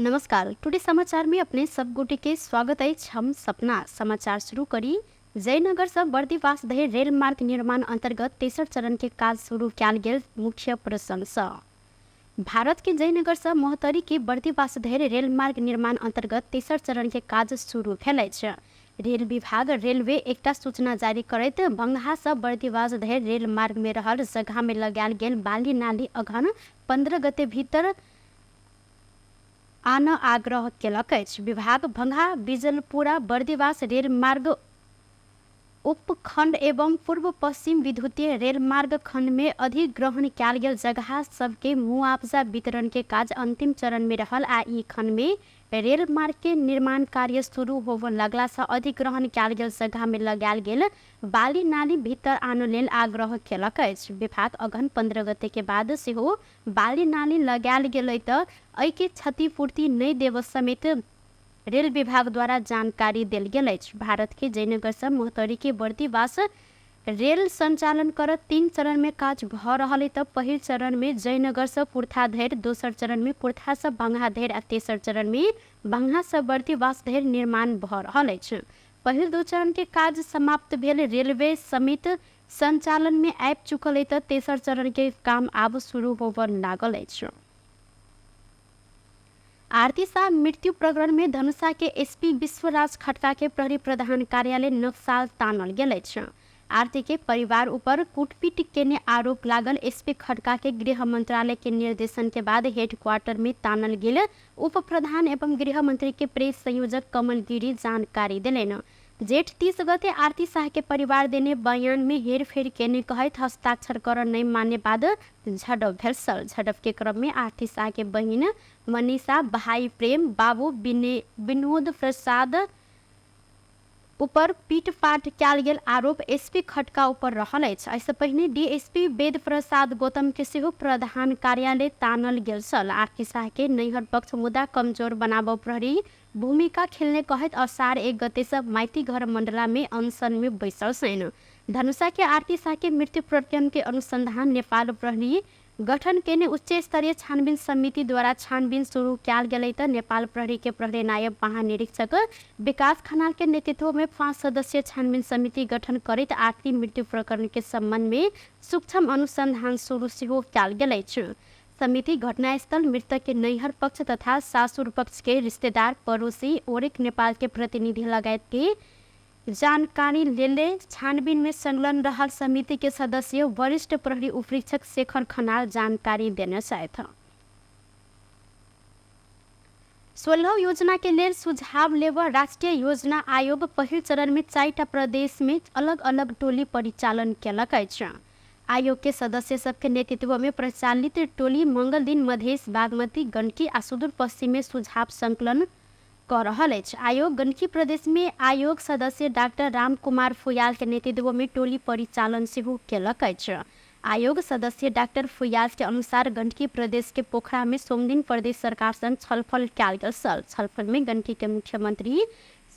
नमस्कार, टुडे समाचार में अपने सब गोटे के स्वागत अछि। हम सपना समाचार शुरू करी। जयनगर से बर्दीवास धरि रेल मार्ग निर्माण अंतर्गत तेसर चरण के काज शुरू कयल गेल। मुख्य प्रसंग सँ भारत के जयनगर से महोत्तरी के बर्दीवास धरि रेल मार्ग निर्माण अंतर्गत तेसर चरण के काज शुरू भेल अछि। रेल विभाग रेलवे एकटा सूचना जारी करैत भंगहा से बर्दीवास धरि रेल मार्ग में रहल जगह में लगायल गेल बाली नाली अघन 15 गते भीतर आन आग्रह केलक अछि। विभाग भंगहा बिजलपुरा बर्दीवास रेल मार्ग उपखंड एवं पूर्व पश्चिम विद्युतीय रेल मार्ग खंड में अधिग्रहण कयल गेल जगह सबके मुआवजा वितरण के काज अंतिम चरण में रहल आ ई खंड में रेल मार्ग के निर्माण कार्य शुरू होबय लगला सँ अधिग्रहण कयल गेल जगह में लगायल गेल बाली नाली भीतर आनय लेल आग्रह केलक अछि। विभाग अगहन 15 गते के बाद सेहो बाली नाली लगायल गेलै तऽ एहिके क्षतिपूर्ति नहि देबय समेत रेल विभाग द्वारा जानकारी देल गेल अछि। भारत के जयनगर सँ महोत्तरी के बर्दीवास रेल संचालन करत 3 चरण में काज भऽ रहल अछि तऽ पहिल चरण में जयनगर सँ कुर्था धरि, दोसर चरण में कुर्था सँ भंगहा धरि आ तेसर चरण में भंगहा सँ बर्दीवास धरि निर्माण भऽ रहल अछि। पहिल 2 चरण के काज समाप्त भेल रेलवे समेत संचालन में आबि चुकल अछि तऽ तेसर चरण के काम आब शुरू होबय लागल अछि। आरती शाह मृत्यु प्रकरण में धनुषा के एसपी विश्वराज खड़का के प्रहरी प्रधान कार्यालय नक्साल तानल गेल अछि। आरती के परिवार ऊपर कुटपीट केने आरोप लागल एसपी खड़का के गृह मंत्रालय के निर्देशन के बाद हेडक्वार्टर में तानल गेल उप प्रधान एवं गृह मंत्री के प्रेस संयोजक कमल गिरी जानकारी देलनि। जेठ 30 गते आरती शाह के परिवार देने बयान में हेरफेर केने कहैत हस्ताक्षर कर नहीं मानने बाद झड़प भेल छल। झड़प के क्रम में आरती शाह के बहिन मनीषा, भाई प्रेम बाबू, विनोद प्रसाद ऊपर पीटपाट कयल गेल आरोप एसपी खटका ऊपर रहल अछि। एहिसँ पहिने डीएसपी वेद प्रसाद गौतम के सेहो प्रधान कार्यालय तानल गेल छल। आरती शाह के नैहर पक्ष मुद्दा कमजोर बनाबऽ प्रहरी भूमिका खेलने कहैत असार 1 गते से माइती घर मंडला में अनशन में बैसल छनि। धनुषा के आरती शाह के मृत्यु प्रकरण के अनुसंधान नेपाल प्रहरी गठन केने उच्च स्तरीय छानबीन समिति द्वारा छानबीन शुरू कयल गेलै तऽ नेपाल प्रहरी के प्रहरी नायब महानिरीक्षक विकास खनाल के नेतृत्व में 5 सदस्यीय छानबीन समिति गठन करैत आरती मृत्यु प्रकरण के संबंध में सूक्ष्म अनुसंधान शुरू सेहो कयल गेल अछि। समिति घटनास्थल, मृतक के नैहर पक्ष तथा सासुर पक्ष के रिश्तेदार, पड़ोसी, ओरिक नेपाल के प्रतिनिधि लगायत के जानकारी लेले छानबीन में संलग्न रहल समिति के सदस्य वरिष्ठ प्रहरी उपरीक्षक शेखर खनाल जानकारी देने छथि। 16 योजना के लेल सुझाव लेबऽ राष्ट्रीय योजना आयोग पहिल चरण में 4टा प्रदेश में अलग अलग टोली परिचालन केलक अछि। आयोग के सदस्य सबके नेतृत्व में प्रचालित टोली मंगल दिन मधेश, बागमती, गंडकी आ सुदूर पश्चिम में सुझाव संकलन कऽ रहल अछि। आयोग गंडकी प्रदेश में आयोग सदस्य डॉक्टर राम कुमार फुयाल के नेतृत्व में टोली परिचालन सेहो केलक अछि। आयोग सदस्य डॉक्टर फुयाल के अनुसार गंडकी प्रदेश के पोखरा में सोमदिन प्रदेश सरकार संग छलफल कयल गेल छल। छलफल में गंडकी के मुख्यमंत्री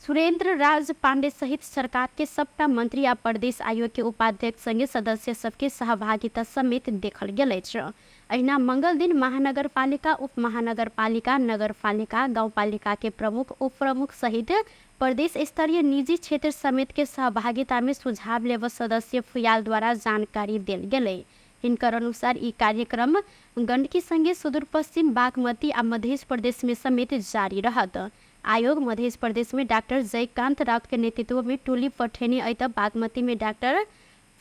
सुरेंद्र राज पांडे सहित सरकार के सबटा मंत्री आ प्रदेश आयोग के उपाध्यक्ष संगे सदस्य सबके सहभागिता समेत देखल गेल अछि। अहिना मंगल दिन महानगरपालिका, उपमहानगरपालिका, नगरपालिका, गाउँपालिका के प्रमुख, उपप्रमुख सहित प्रदेश स्तरीय निजी क्षेत्र समेत के सहभागिता में सुझाव लेब सदस्य फुयाल द्वारा जानकारी देल गेलै। हिनकर अनुसार ई कार्यक्रम गंडकी संगे सुदूरपश्चिम, बागमती आ मध्य प्रदेश में समेत जारी रहत। आयोग मध्य प्रदेश में डॉक्टर जयकांत राउत के नेतृत्व में टोली पठेने अइ तऽ बागमती में डॉक्टर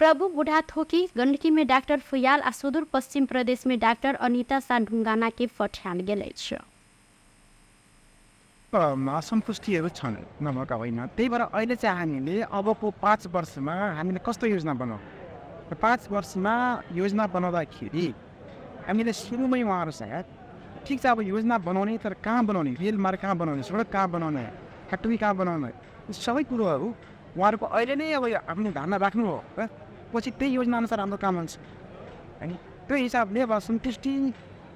प्रभु बुढ़ाथोकी, गंडकी में डॉक्टर फुयाल आ सुदूर पश्चिम प्रदेश में डॉक्टर अनिता शाह ढुंगाना के पठायल गेल अछि। असन्तुष्टिहरू छन्, नभएका होइन। त्यही भएर अहिले चाहिँ हामीले अबको 5 वर्षमा हामीले कस्तो योजना बनाउँ र 5 वर्षमा योजना बनाउँदाखेरि हामीले सुरुमै उहाँहरूसँग ठिक छ अब योजना बनाउने, तर कहाँ बनाउने, रेल मार्ग कहाँ बनाउने, सडक कहाँ बनाउने, फ्याक्ट्री कहाँ बनाउने, सबै कुरोहरू उहाँहरूको अहिले नै अब यो आफ्नो धारणा राख्नु हो र पछि त्यही योजनाअनुसार हाम्रो काम हुन्छ होइन। त्यो हिसाबले अब सन्तुष्टि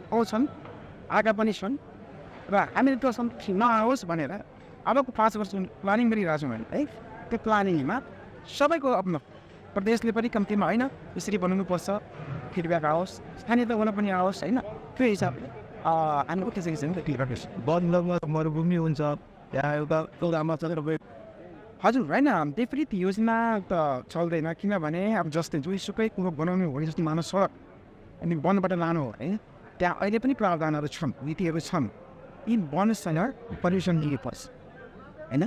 आउँछन्, आएका पनि छन् र हामीले त्यो सन्तुष्टि नआओस् भनेर अबको 5 वर्ष प्लानिङ गरिरहेको छौँ भने है, त्यो प्लानिङमा सबैको आफ्नो प्रदेशले पनि कम्तीमा होइन यसरी बनाउनुपर्छ, फिडब्याक आओस्, स्थानीय तहबाट पनि आओस् होइन। त्यो हिसाबले हामी उठिसकेको छ। वन मरुभूमि हुन्छ त्यहाँ एउटा चौधामा तपाईँ। हजुर, होइन, विपरीत योजना त चल्दैन, किनभने अब जस्तै जुनसुकै कुरो बनाउनु हो भने जस्तो मानव सडक अनि वनबाट लानु हो भने त्यहाँ अहिले पनि प्रावधानहरू छन्, नीतिहरू छन्। यी वनसँग पर्मिसन लिनुपर्छ होइन,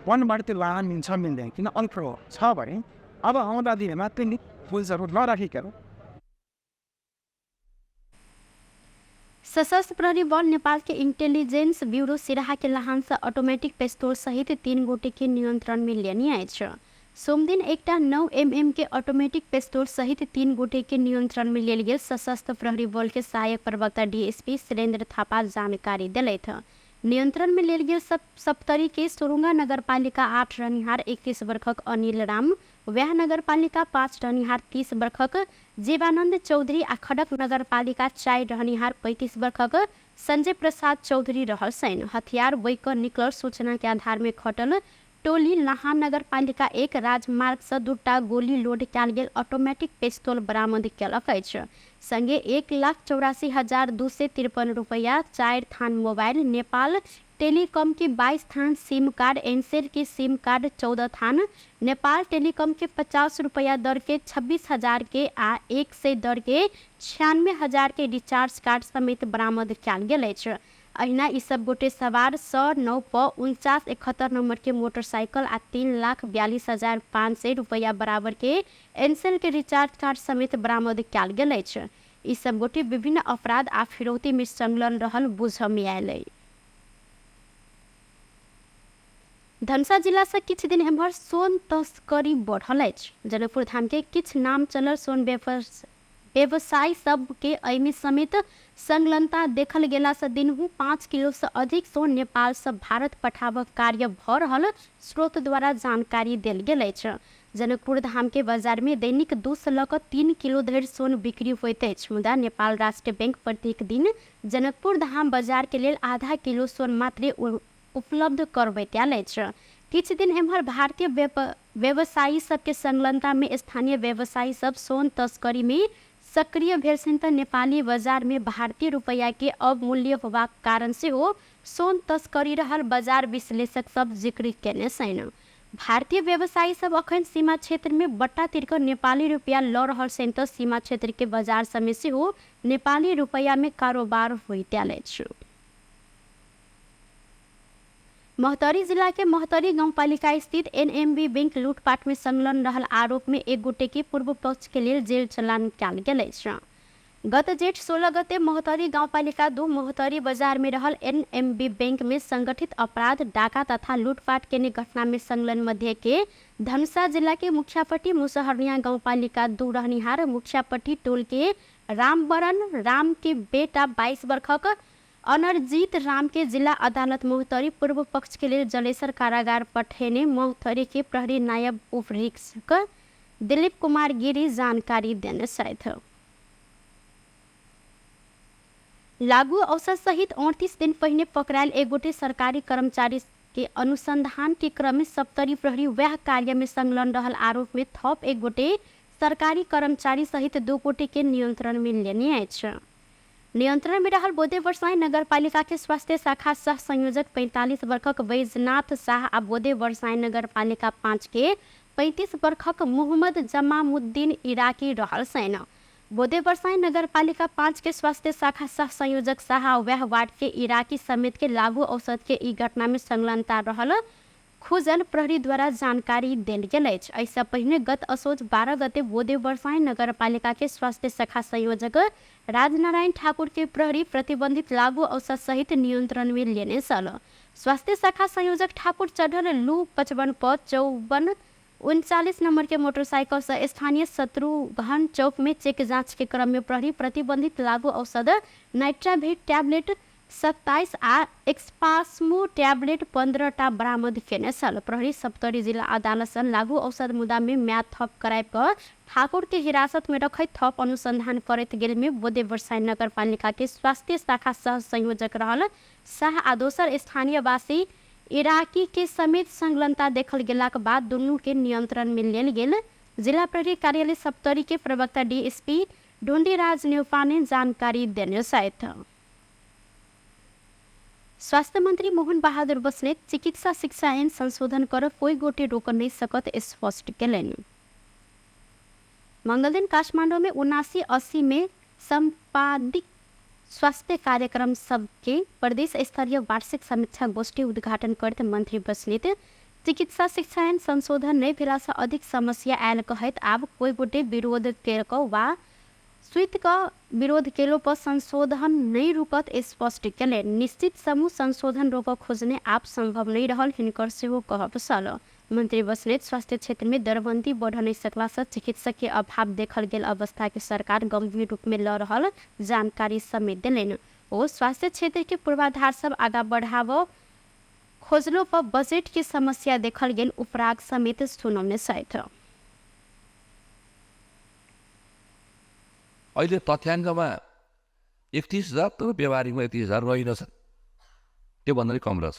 वनबाट त्यो लान मिल्छ मिल्दैन, किन अल्प्रो छ भने अब आउँदा दिनमा त्यो पुलिसहरू नराखिकन। सशस्त्र प्रहरी बल नेपाल के इंटेलिजेंस ब्यूरो सिराहा के लहान से ऑटोमेटिक पिस्तौल सहित 3 गोटे के नियंत्रण में लेने अछि। सोमदिन एकटा 9 mm के ऑटोमेटिक पिस्तौल सहित 3 गोटे के नियंत्रण में लेल गेल सशस्त्र प्रहरी बल के सहायक प्रवक्ता डीएसपी सुरेंद्र थापा जानकारी दिलथि। नियंत्रण में लेल गेल सप्तरी के सुरुंगा नगरपालिका 8 रहनिहार 31 वर्षक अनिल राम, व्याह नगरपालिका 5 रहनिहार 30 वर्षक जीवानन्द चौधरी आ खडक नगरपालिका 4 रहनिहार 35 वर्षक संजय प्रसाद चौधरी रहल छनि। हथियार बोइक निकलल सूचना के आधार में खटल टोली लहान नगरपालिका 1 राजमार्ग से 2 गोली लोड कयल गेल ऑटोमेटिक पिस्तौल बरामद केलक अछि। संगे 1,84,253 रुपैया, 4 थान मोबाइल, नेपाल टेलीकॉम के 22 थान सिम कार्ड, एनसेल के सिम कार्ड 14 थान, नेपाल टेलीकॉम के 50 रुपया दर के 26,000 के आ 100 दर के 96,000 के रिचार्ज कार्ड समेत बरामद कयल गेल अछि। अहिना ई सब गोटे सवार 109 प 49 71 नंबर के मोटरसाइकिल आ 3,42,500 रुपया बराबर के एनसेल के रिचार्ज कार्ड समेत बरामद कयल गेल अछि। ई सब गोटे विभिन्न अपराध आ फिरौती में संलग्न रहल बुझ में आयल अछि। धनुषा जिला से किछु दिन एम्हर सोन तस्करी बढ़ल अछि। जनकपुर धाम के किछु नाम चलल सोन व्यवसायी सबके एहिमे समेत संलग्नता देखल गेला से दिनहु 5 किलो से अधिक सोन नेपाल से भारत पठाबक कार्य भऽ रहल स्रोत द्वारा जानकारी देल गेल अछि। जनकपुर धाम के बाजार में दैनिक 2 से लऽ कऽ 3 किलो धरि सोन बिक्री होइत अछि, मुदा नेपाल राष्ट्र बैंक प्रत्येक दिन जनकपुर धाम बाजार के लेल आधा किलो सोन मात्रे उपलब्ध करबैत आयल अछि। किछु दिन एम्हर भारतीय व्यवसायी सबके संलग्नता में स्थानीय व्यवसायी सब सोन तस्करी में सक्रिय भेल छनि तऽ नेपाली बाजार में भारतीय रुपैया के अवमूल्य होबाक कारण सेहो सोन तस्करी रहल बाजार विश्लेषक सब जिक्र केने छनि। भारतीय व्यवसायी सब अखन सीमा क्षेत्र में बट्टा तिर कऽ नेपाली रुपैया लऽ रहल छनि तऽ सीमा क्षेत्र के बाजार सबमे सेहो नेपाली रुपैया में कारोबार होइत आयल अछि। महोत्तरी जिला के महोत्तरी गाउँपालिका स्थित एनएमबी बैंक लूटपाट में संलग्न रहल आरोप में एक गोटे के पूर्व पक्ष के लेल जेल चलान कयल गेल अछि। गत जेठ 16 गते महोत्तरी गाउँपालिका 2 महोत्तरी बाजार में रहल एनएमबी बैंक में संगठित अपराध डाका तथा लूटपाट केने घटना में संलग्न मध्य के धनुषा जिला के मुखियापट्टी मुसहरनिया गाउँपालिका 2 रहनिहार मुखियापट्टी टोल के रामबरन राम के बेटा 22 वर्षक अनरजीत राम के जिला अदालत महोत्तरी पूर्व पक्ष के लेल जलेसर कारागार पठेने महोत्तरी के प्रहरी नायब उपरीक्षक दिलीप कुमार गिरी जानकारी देने छथि। लागू औषध सहित 38 दिन पहिने पकड़ायल एक गोटे सरकारी कर्मचारी के अनुसंधान के क्रम में सप्तरी प्रहरी वह कार्य में संलग्न रहल आरोप में थप एक गोटे सरकारी कर्मचारी सहित 2 गोटे के नियंत्रण में लेने अछि। नियंत्रण में रहल बोधे वर्षाई नगरपालिका के स्वास्थ्य शाखा सह संयोजक 45 वर्षक बैजनाथ शाह आ बोधे वर्षाई नगरपालिका 5 के 35 वर्षक मोहम्मद जमामुद्दीन इराकी रहल छनि। बोधे वर्षाई नगरपालिका 5 के स्वास्थ्य शाखा सह संयोजक शाह आ वह वार्ड के इराकी समेत के लागू औषध के ई घटना में संलग्नता रहल खुजल प्रहरी द्वारा जानकारी देल गेल अछि। एहिसँ पहिने गत असोज 12 गते बोधे वर्षाई नगरपालिका के स्वास्थ्य शाखा संयोजक राजनारायण ठाकुर के प्रहरी प्रतिबंधित लागू औषध सहित नियंत्रण में लेने छल। स्वास्थ्य शाखा संयोजक ठाकुर चढ़ल लू 55 प 54 39 नंबर के मोटरसाइकिल से स्थानीय शत्रुघ्न चौक में चेक जांच के क्रम में प्रहरी प्रतिबंधित लागू औषध नाइट्राभिट टैबलेट 27 आ एक्सपास्मो टैबलेट 15 टा बरामद केने छल। प्रहरी सप्तरी जिला अदालत सँ लागू औषध मुद्दा में म्याद थप कराबि कऽ ठाकुर के हिरासत में रखैत थप अनुसंधान करैत गेल में बोधे वर्षाई नगरपालिका के स्वास्थ्य शाखा सह संयोजक रहल शाह आ दोसर स्थानीयवासी इराकी के समेत संलग्नता देखल गेलाक बाद दुनू के नियंत्रण में लेल गेल। जिला प्रहरी कार्यालय सप्तरी के प्रवक्ता डीएसपी ढोंडीराज न्यौपाने जानकारी देने छथि। स्वास्थ्य मंत्री मोहन बहादुर बस्नेत चिकित्सा शिक्षा ऐन संशोधन कर कोई गोटे रोक नहीं सकत स्पष्ट केलनि। मंगलदिन काठमाडौँ में 79-80 में सम्पादित स्वास्थ्य कार्यक्रम सबके प्रदेश स्तरीय वार्षिक समीक्षा गोष्ठी उद्घाटन करैत मंत्री बस्नेत चिकित्सा शिक्षा ऐन संशोधन नहि भेलासँ अधिक समस्या आयल कहैत आब कोई गोटे विरोध केलक वा सुति कऽ विरोध केलो पर संशोधन नहि रुकत स्पष्ट केलनि। निश्चित समूह संशोधन रोकऽ खोजने आब संभव नहि रहल हिनकर सेहो कहब छल। मंत्री बस्नेत स्वास्थ्य क्षेत्र में दरबंदी बढ़ नहि सकला से चिकित्सक के अभाव देखल गेल अवस्था के सरकार गंभीर रूप में ल रहल जानकारी समेत देलनि। ओ स्वास्थ्य क्षेत्र के पूर्वाधार सब आगा बढ़ाबऽ खोजलो पर बजट के समस्या देखल गेल उपराग समेत सुनौने छथि। अहिले तथ्याङ्कमा 31,000 तर व्यवहारिकमा 31,000 रहेनछ, त्योभन्दा पनि कम रहेछ।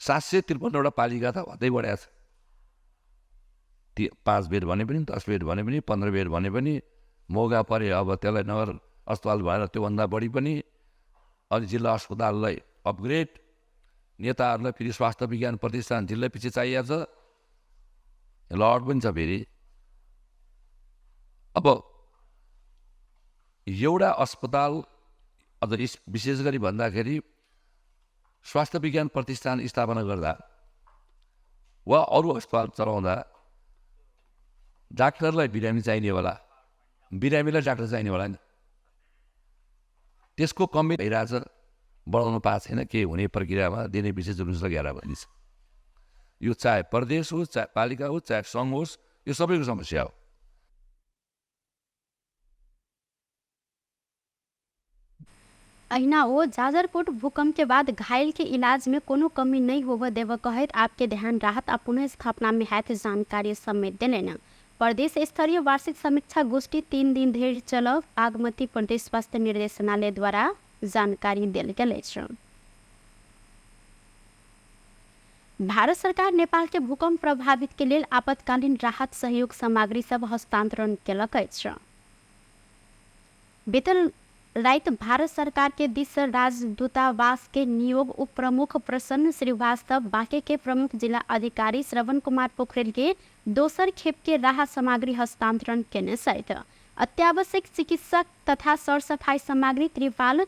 753वटा पालिका त हदै बढाएको छ। 5 बेड भने पनि 10 बेड भने पनि 15 बेड भने पनि मौका परे अब त्यसलाई नगर अस्पताल भएर त्योभन्दा बढी पनि, अनि जिल्ला अस्पताललाई अपग्रेड, नेताहरूलाई फेरि स्वास्थ्य विज्ञान प्रतिष्ठान जिल्लै पछि चाहिएको छ, लड पनि छ फेरि। अब एउटा अस्पताल अझ विशेष गरी भन्दाखेरि स्वास्थ्य विज्ञान प्रतिष्ठान स्थापना गर्दा वा अरू अस्पताल चलाउँदा डाक्टरलाई बिरामी चाहिने होला, बिरामीलाई डाक्टर चाहिने होला नि, त्यसको कमी भइरहेछ, बढाउनु पाएको छैन। के हुने प्रक्रियामा दिने विशेष जुलुस घेरा भनिन्छ। यो चाहे प्रदेश होस्, चाहे पालिका होस्, चाहे सङ्घ होस्, यो सबैको समस्या हो। अहिना ओ जाजरकोट भूकंप के बाद घायल के इलाज में कोनो कमी नहीं होबऽ देबऽ कहैत आपके ध्यान राहत आ पुनः स्थापना में हैत जानकारी समेत देलनि। प्रदेश स्तरीय वार्षिक समीक्षा गोष्ठी 3 दिन धरि चलल बागमती प्रदेश स्वास्थ्य निर्देशनालय द्वारा जानकारी देल गेल अछि। भारत सरकार नेपाल के भूकंप प्रभावित के लेल आपतकालीन राहत सहयोग सामग्री सब हस्तांतरण केलक अछि। बीतल राति भारत सरकार के दिस से राजदूतावास के नियोग उप प्रमुख प्रसन्न श्रीवास्तव बांके के प्रमुख जिला अधिकारी श्रवण कुमार पोखरेल के दोसर खेप के राहत सामग्री हस्तांतरण केने छथि। अत्यावश्यक चिकित्सक तथा सरसफाई सामग्री, त्रिपाल,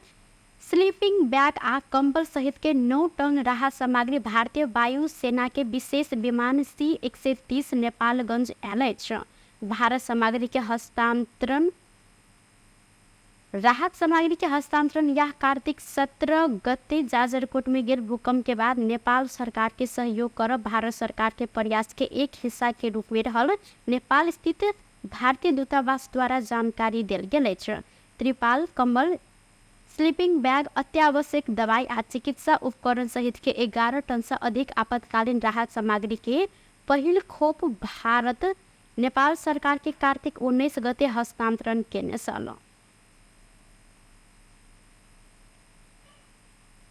स्लीपिंग बैग आ कंबल सहित के 9 टन राहत सामग्री भारतीय वायु सेना के विशेष विमान C-130 Nepalgunj आयल अछि। भारत सामग्री के हस्तांतरण राहत सामग्री के हस्तांतरण यह कार्तिक 17 गते जाजरकोट में गेल भूकंप के बाद नेपाल सरकार के सहयोग करब भारत सरकार के प्रयास के एक हिस्सा के रूप में रहल नेपाल स्थित भारतीय दूतावास द्वारा जानकारी देल गेल अछि। त्रिपाल, कंबल, स्लीपिंग बैग, अत्यावश्यक दवाई आ चिकित्सा उपकरण सहित के 11 टन से अधिक आपातकालीन राहत सामग्री के पहिल खोप भारत नेपाल सरकार के कार्तिक 19 गते हस्तांतरण केने छल।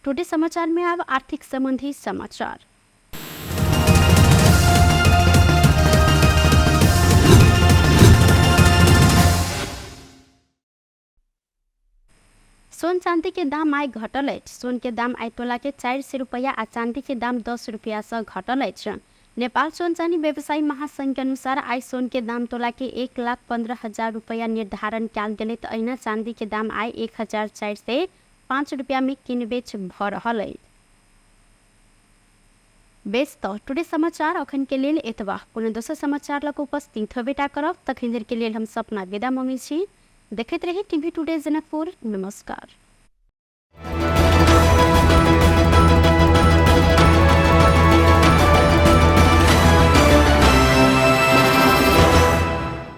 टुडे समाचार में अब आर्थिक संबंधी समाचार। सोन चांदी के दाम आइ घटल अछि। सोन के दाम आइ तोला के 400 रुपया आ चांदी के दाम 10 रुपया से घटल अछि। नेपाल सोन चांदी व्यवसायी महासंघ के अनुसार आइ सोन के दाम तोला के 1,15,000 रुपया निर्धारण कयल गेलै तऽ अहिना चांदी के दाम आइ 1,405 रुपया में किनबेच भऽ रहल अछि। बेस तऽ टुडे समाचार अखन के लेल एतबा। कोनो दोसर समाचार लऽ कऽ उपस्थित होबेटा करब, तखन देर के लेल हम सपना विदा मांगै छी। देखैत रही टीवी टुडे जनकपुर। नमस्कार।